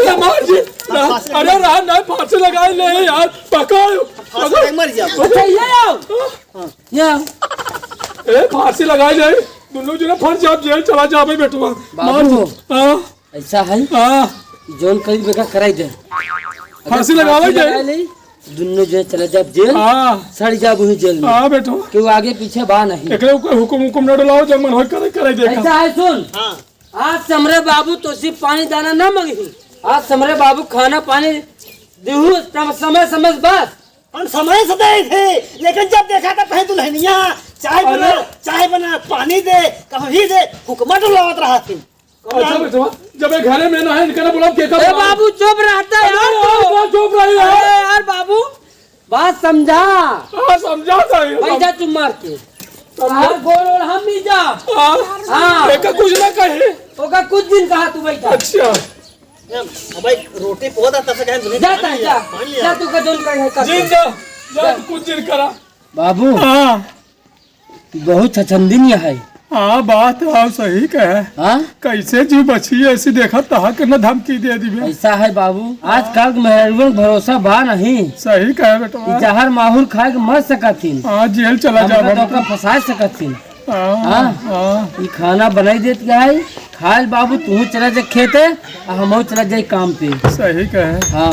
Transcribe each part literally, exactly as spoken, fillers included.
अरे मार जी, ना, अरे राम ना, फांसी लगाई ले यार, पकड़, फांसी पकड़। लग मर जा। अच्छा, ये आओ। हाँ। ये आओ। ए, फांसी लगाई ले, दुनो जने फंस जाब, जेल चला जाबे बेटवा। बाबू। मार जी। हाँ। ऐसा है? हाँ। जौन करी बेटा कराई दे। अगर फांसी लगावे फांसी दे। लगा ले, दुनो जने चला जाब जेल, हाँ। सड़ जाब वही जेल में। हाँ बेटवा। केहू आगे पीछे बा नहीं। एकरे ऊपर हुकुम, हुकुम न डलाओ, जब मन होई करे, कराई दे। ऐसा है, सुन। हाँ। आज से हमरे बाबू तोसे पानी दाना ना मंगही। आज से हमरे बाबू खाना पानी दिहू, तब समय, समय से बस। हम समय से दे थे, लेकिन जब देखा था कहीं दुल्हनिया, चाय बना, अरे। चाय बना, पानी दे, कहीं दे, हुक्मा डुलावत रहा थी। अच्छा बेटवा, जब ये घरे में ना है, इनका ना बुलाओ, के का ए बुलाओ? बाबू, चुप रहता है यार अरे तू। यार, चुप रही यार। अरे यार बाबू, बात समझा। हाँ, समझा था ये। बैठा चुप मार के। समझा। हाँ, गोड़ ओड़ हम नहीं जा। हाँ। हाँ। एका कुछ ना कहे। ओका कुछ दिन कहा तू बैठा। अच्छा। भाई, रोटी पोत आता से कहें, जा, जा, जा। पानी जा, लिया। तू का जोन कहे है, कर। जिन जा, जा, जा। तू कुछ जिन करा। बाबू। हाँ। बहुत छछंदिन है। हाँ, बात तो आप सही कहे। हाँ? कैसे जीव बची, ऐसी देखा तहा के न धमकी दे दिबे। ऐसा है बाबू, आजकल के मेहरारुअन भरोसा बा नहीं। सही कहे बेटवा। ई जहर माहुर खाए के मर सकत हिन। हाँ, जेल चला हमका जाबे। तो ओका फंसा सकत हिन। हाँ, हाँ? हाँ। ई खाना बनाई देत का है, खाए ल बाबू, तू चला जा खेते, आ हमहू चला जाई काम पे। सही कहे। हाँ,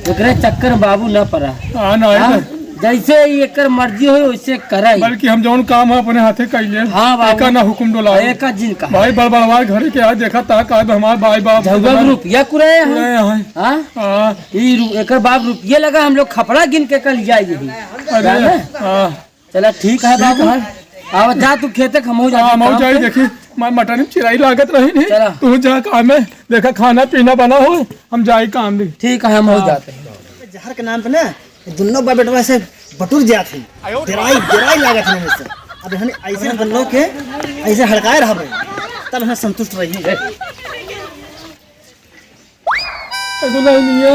एकरे चक्कर में बाबू न पड़ा। हाँ, नहीं हाँ? तो जैसे ही एकर मर्जी होई, वैसे कराई। बल्कि हम जौन काम है अपने हाथे कइले, हाँ, बाबू। एका ना हुकुम डोलाओ। एका जिन कहा। भाई बड़बड़वा घरे के आज देखा ता का हमार भाई बाप झउआ के रुपया कुराए हैं। कुराए हैं। हाँ? हाँ। ई रु-, एकर बाप रुपया लगा, हम लोग खपड़ा गिन के कल जाए यही। अरे, जाने? हाँ। चला ठीक है ठीक बाबू। है। आवा जा तू खेते, हम हो जाते हाँ, हम हो काम जाए पे। देखी। मैं मटन में चिराई लागत रही नहीं। चला। तू जा काम में, देखा खाना पीना बना हो, हम जाई काम भी। ठीक है, हम हो हाँ। जाते हैं। जहर के नाम पे ना, ये दुन्नो बाप बेटवा से बटुर जात है। डेराई, डेराई लागत है हमसे। अब हम ऐसे दुन्नो के, ऐसे हड़काए रहबे, तब हम संतुष्ट रही। ए दुल्हनिया,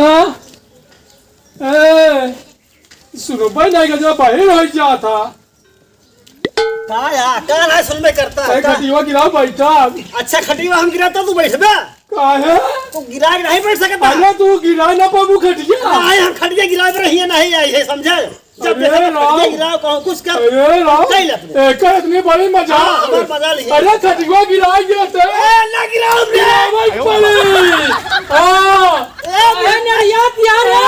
ए, सुनो भाई, नहीं गजवा बाहर हो जाता। का या, का ना सुनबे करता, ए, का? खटिया गिरा बैठा। अच्छा, खटिया हम गिरा तो तू बैठबे? काहे? तू गिरा के नहीं बैठ सकता। अरे, तू गिरा ना पाबू खटिया। नहीं, हम खटिया गिरा रही है, नहीं आई है, समझे? जब अरे देखा राम। खटिया गिरा, कहूँ कुछ कर, अरे राम। कई लत में। एकर इतनी बड़ी मजाल। हाँ, हमार मजाल ही। अरे, खटिया गिरा गया थे। ए, ना गिराओ रे। गिरावे पड़ी। हाँ। ए, अरे, नरिया पिया रे।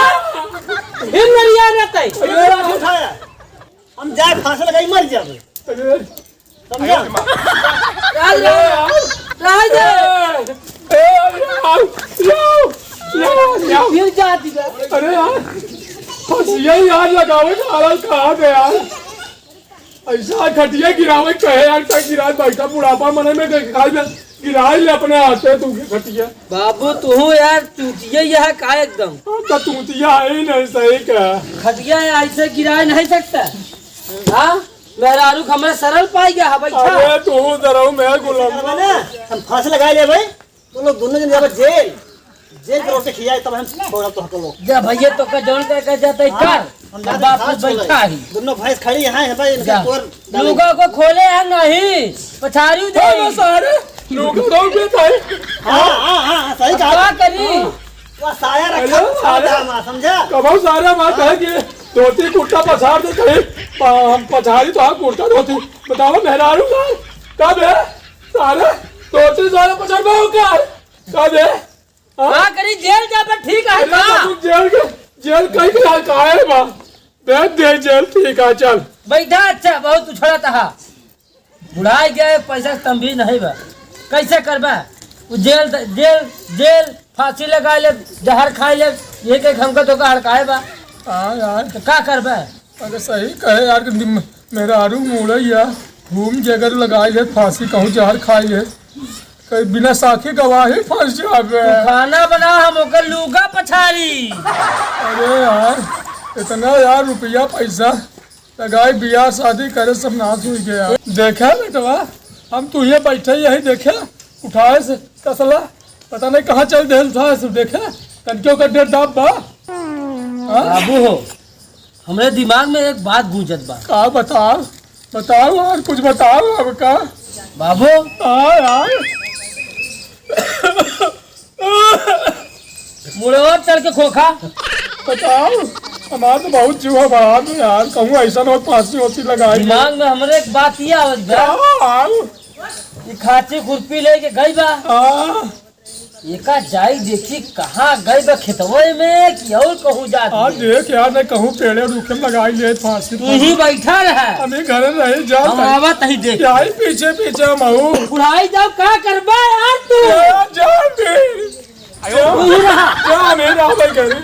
फिर नरिया रहता है। अरे राम। उठाया। हम जाए फांसी लगाई मर जाबे। अरे। समझा? राज, राज। ए, ए, यार, यार, यार, यार। फिर जा दिया। अरे यार, फंसिया यार लगावे का हाल कहाँ गया यार? ऐसा खटिया गिरावे कहे यार, तक गिरा बैठा बुढ़ापा मने में देख खाई में गिराई ले अपने हाथे तू खटिया। बाबू, तू यार, चूतिया यह का एकदम। हम तो चूतिया है ही नहीं, सही कहा। खटिया ऐसे गिरा नहीं सकता। हाँ, मेहरारू हमरे सरल पाई गया है, बैठा। अरे, तू जरा मैं गुलाम। हम फांसी लगा ले भाई, तू लोग दोनों जन जाबे जेल, जेल के रोटी खियाए, तब हम छोड़ा तो हकलो। जा भैया, तो का जौन का, का जाता है हाँ, कर। हम जाते बाप फांस बैठा छोड़े। ही। दोनों भैंस खड़ी हैं, है भाई, इनका जा। तोर डालेंगे। लुगा को खोले है नहीं, पछाड़ी दे। हाँ, सारे लुगा को भी था। हाँ, हाँ, हाँ, हाँ, सही अब कहा। का करी? हाँ। वो साया रखा, अरे, सारा सारे दामा, समझा? कबो सारे बात है हाँ। कि धोती कुर्ता पछाड़ दे कहीं, प-, हम पछाड़ी तो हाँ कुर्ता धोती। बताओ मेहरारू का, कब है? सारे धोती सारे पछाड़ में हो क्या? कब है? हाँ? का करी, जेल जाबे ठीक है अरे का? बाबू, जेल के, जेल कहीं के हड़काए बा। दे, दे जेल, ठीक है, चल। बैठा, अच्छा, बहुत उछड़त हा। बुढ़ाई गए, पैसा के तंबी नहीं बा। कैसे करबा? उ जेल, जेल, जेल, फांसी लगा ले, जहर खाई ले, ये के हमका तो का हड़काए बा। हाँ यार। तो का करबा? अरे सही कहे यार, कि दिम-, मेहरारू मुड़ैया घूम के अगर लगाई ले फांसी, कहूँ जहर खाई ले, कहीं बिना साखी गवाही फंस जाबे। तू खाना बना, हम ओकर लूगा पछारी। अरे यार, इतना यार रुपया पैसा लगाई, बियाह शादी करे, सब नाश हुई गया। देखे बेटवा, हम तू ये बैठे यही देखे, उठाए से तसला, पता नहीं कहाँ चल दे उठाए से, देखे, तनके ओकर डेढ़ दाब बा। हाँ? बाबू हो, हमरे दिमाग में एक बात गूंजत बा। का बताओ? बताओ यार, कुछ बताओ अब का? बाबू। हाँ यार। मुड़वा चढ़ के खोखा। बताओ, हमार तो बहुत जीवा बड़ा में यार, कहूँ ऐसा ना हो फांसी होती लगाई। दिमाग में हमरे एक बात ये आवत बा। का यार? ये खाची खुरपी लेके गई बा। हाँ। एका जाई देखी कहाँ गई बा, खेतवे में कि और कहूँ जात हाँ, बा? देख यार, नहीं कहूँ पेड़े रूखे में लगाई ले फांसी। तू ही बैठा रहा। हम ही घरे रही, जा हम भाई। आवत ही देख। क्या ही पीछे पीछे हम हूँ। बुढ़ाई जाओ, का करबा यार तू? जा, जा, जा। तू ही रहा। जा, हम ही रहा भाई घरे।